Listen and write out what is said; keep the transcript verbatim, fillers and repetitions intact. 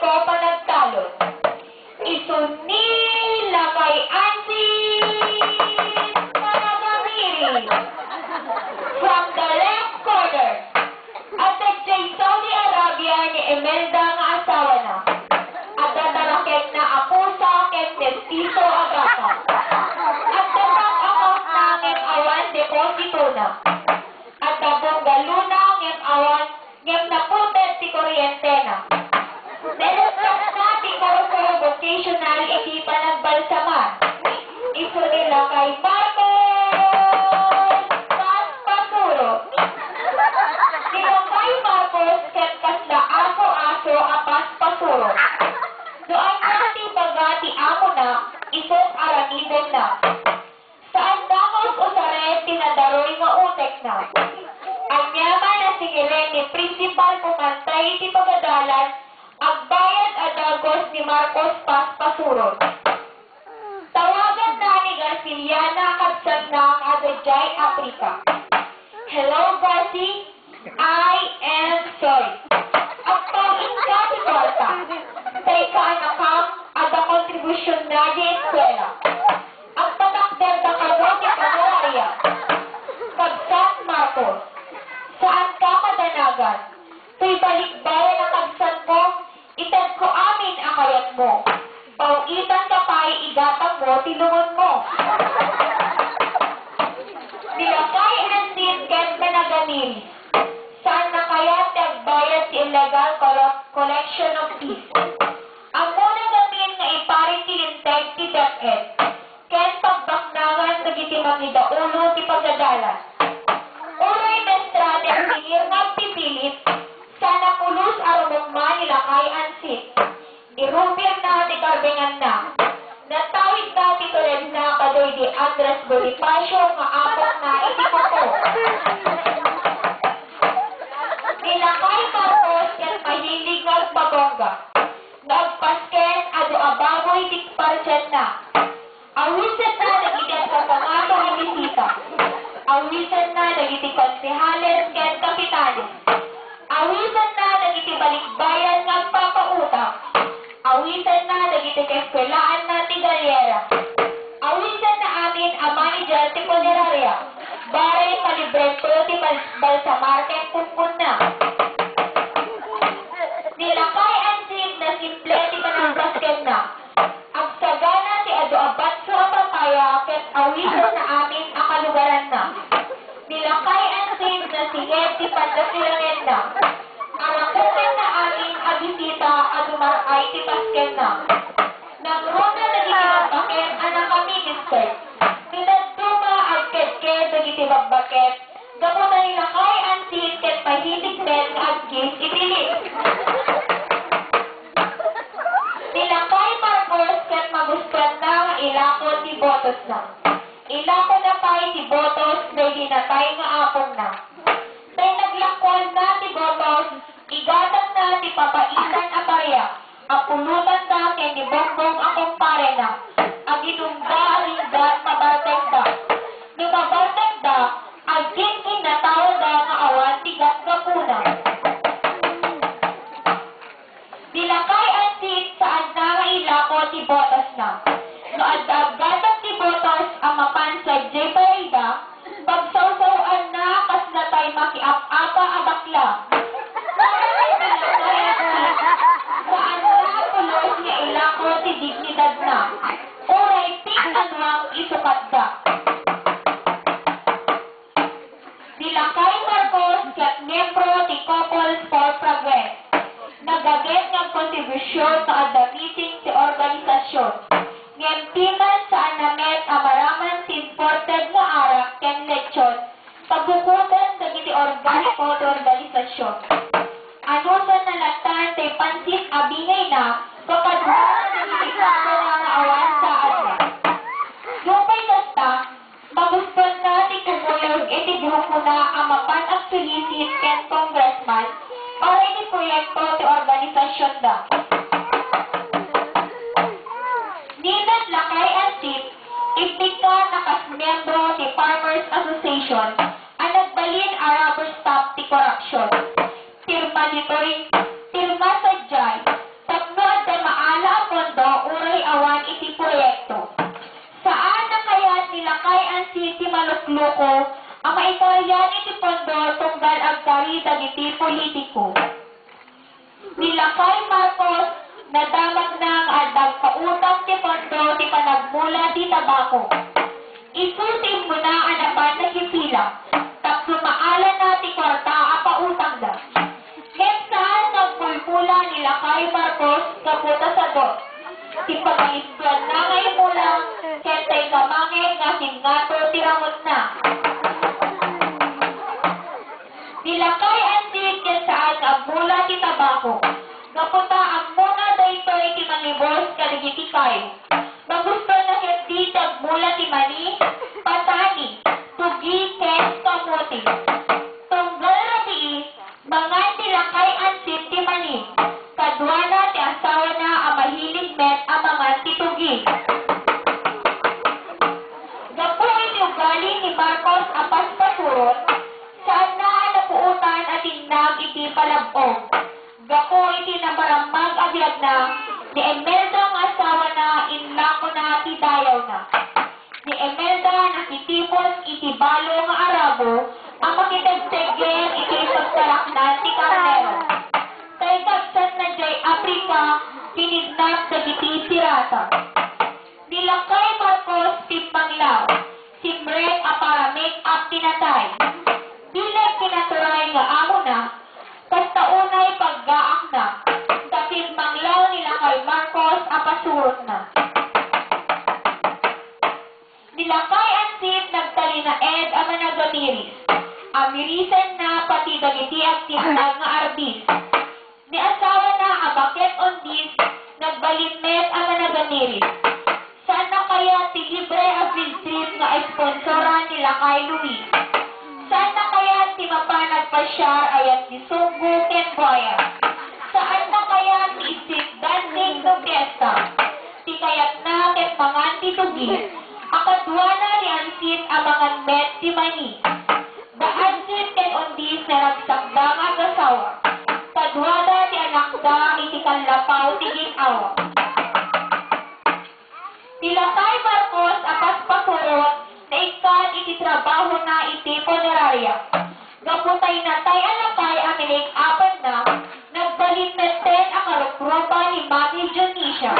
ko panagtalon. Isu ni Lakay Ansin Managamiri. From the left corner, adda idiay Saudi Arabia ni Imelda nga asawana. Adda talakekna a pusa ken mestiso a baka. Adda bank accountna ngem awan depositona. Adda bungalona ngem awan, ngem naputed ti kuryentena. Naluskasna ti Kuro-Kuro Vocational iti panagbalsamar. Isu ni Lakay Marcos Paspasuro. Ni Lakay Marcos ket kasla aso-aso a paspasuro. No ania ti ibaga ti amona, isut' aramidenna. Saan damo usaret ti nadaruy nga utekna. Aniaman a singiren ni Principal Pumantay iti pagadalan, agbayad a dagus ni Marcos Paspasuro. Tawaganna ni Garciliana a kabsatna nga adda idiay Africa. Hello, Garci. I am sorry. Agpaw-inka ti kuarta. Tay kaanakam, adda kontribusyon na di eskuela. Agpatakder da kano ti panararia. Kabsat Marcos, saanka madanagan. Toy balikbayan a kabsatmo, itedko amin a kayatmo. Paw-itanka pay igatangmo ti lungonmo. Ni Lakay Ansin ket Managamiri. Saanna kayat ti agbayad ti illegal collo-, collection of fees. Ammona gamin nga iparit ti linteg ti DepEd ken pagbaknangan dagiti mangidaulo ti pagadalan. Uray mestra ti agsingir nga agpipilit, saanna pulos a rumukma ni Lakay Ansin. Irubirna ti karbenganna. Natawidna ti tuledna kadaydi Andres Bonifacio nga apongna iti kuko. Ni Lakay Marcos ket mahilig nga agpabongga. Nagpasken adu a baboy ti partienna. Awisenna dagiti agpapangato a bisita. Awisenna dagiti konsehales ken kapitanes. Awisenna dagiti balikbayan nga agpapautang. Awisenna dagiti kaeskuelaanna ti Galliera. Awisenna amin a manager ti funeraria. Bareng malibrento ti bal-, balsamar ken pungpungna. Ni Lakay Ansin, nasimple ti panagpaskenna. Agsagana ti adu a batso a papaya ket awisenna amin a kalugaranna. Ni Lakay Ansin, nasinged ti pannasilangenna. Arakupenna amin a bisita a dumar-ay ti paskenna. Nangruna dagiti bakbaket a nakamigispet. Ni dadduma, agkedked dagiti bakbaket. Gapu ta ni Lakay Ansin ket mahilig met nga aggift iti lift. Ni Lakay Marcos ket magustuanna nga ilako ti botosna. Ilakona pay ti botos daydi natay nga apongna. Tay naglakuanna ti botos, igatangna ti papaitan a paria. Apulotanda ken ni Bongbong a kumparena. Agidumda a ringgat, mabartekda. No mabartekda, agginginataoda nga awan ti gapgapuna. Ni Lakay Ansin, saanna nga ilako ti botosna. No adda aggatang ti botos a mapan sadiay parida, pagsawsaw-anna kasla tay makiap-apa a bakla. Para kay Lakay Ansin, saanna a pulos nga ilako ti dignidadna. Uray pigtanuang isukatda. Ni Lakay Marcos ket miyembro ti Couples for Progress. Nagaget nga agkontribusion no adda meeting ti organisasyon. Ngem ti man, saanna met a maraman ti imported nga arak ken lechon, pabukoden dagiti organiko ti organisasyon. Anusanna latta tay pansit a bingayna, pakadua dagiti kasana nga awan saadna. Nupay kasta, magustuanna ti kumuyog iti grupona a mapan agsulisit ken congressman para iti proyekto ti organisasionda. Ni met Lakay Ansin, imbitar a kas miyembro ti Farmers Association a nagbalin a rubber stamp ti korupsion. Pirma ditoy, pirma sadiay, tapno Ti malukluko a maikarian iti pondo tunggal agkari dagiti politiko. Ni Lakay Marcos, nadamagna nga adda agpautang ti pondo ti panagmula ti tabako. Isu ti immuna a napan nagipila tapno maalana ti kuarta a pautangda. Ngem saan nga agpulpula ni Lakay Marcos gapu ta sadot ti pagalistuanna nga immuna ken ta ikamangeg nga akingngato ti ramutna. Ni Lakay Ansit ket saan nga agmula ti tabako gapu ta ammona daytoy ti mangibus kadagiti kayo. Manguston na ketdi ti agmula ti mani, patani, tugi, ken kamote. Tunggal rabii, mangan ni Lakay Ansit ti mani. Kaduana ti asawana a mahilig met a mangan ti tugi. Gapu iti ugali ni Marcos a paspasurot, saanna a napuotan a tinnag iti palab-og. Gapu iti naparammag a biagna, ni Imelda nga asawana, inlakona ti dayawna. Ni Imelda nakitipon iti balo nga Arabo a makitegteggel iti pagtaraknan ti karnero. Tay kabsatna diay Africa, kinidnap dagiti pirata. Ni Lakay Marcos ti manglaw, simrek a para make-up ti natay. Bileg ti naturay nga amona, kasta unay paggaakna, ta pimmanglaw ni Lakay Marcos a pasurotna. Ni Lakay Ansit nagtalinaed a managaniris, a mirisenna pati dagiti agtinnag nga arbis. Ni asawana a baket Ondis, nagbalin met a managaniris. Saanna kayat ti libre a field trip nga sponsoran ni Lakay Luis? Saanna kayat ti mapan agpasiar a yat ti Sugbo ken Buaya? Saanna kayat ti street dancing no fiesta? Ti kayatna ket mangan ti tugi, a kaduana ni Ansit a mangan met ti mani. Da Ansit ken Ondis naragsakda nga agasawa. Kaduada ti anakda iti kallapaw ti gin-awa. Ni Lakay Marcos a paspasurot, naikkan iti trabahona iti funeraria. Gapu tay natay a lakay a minik-apanna, nagbalin metten a karukrupa ni Mami Dionisia.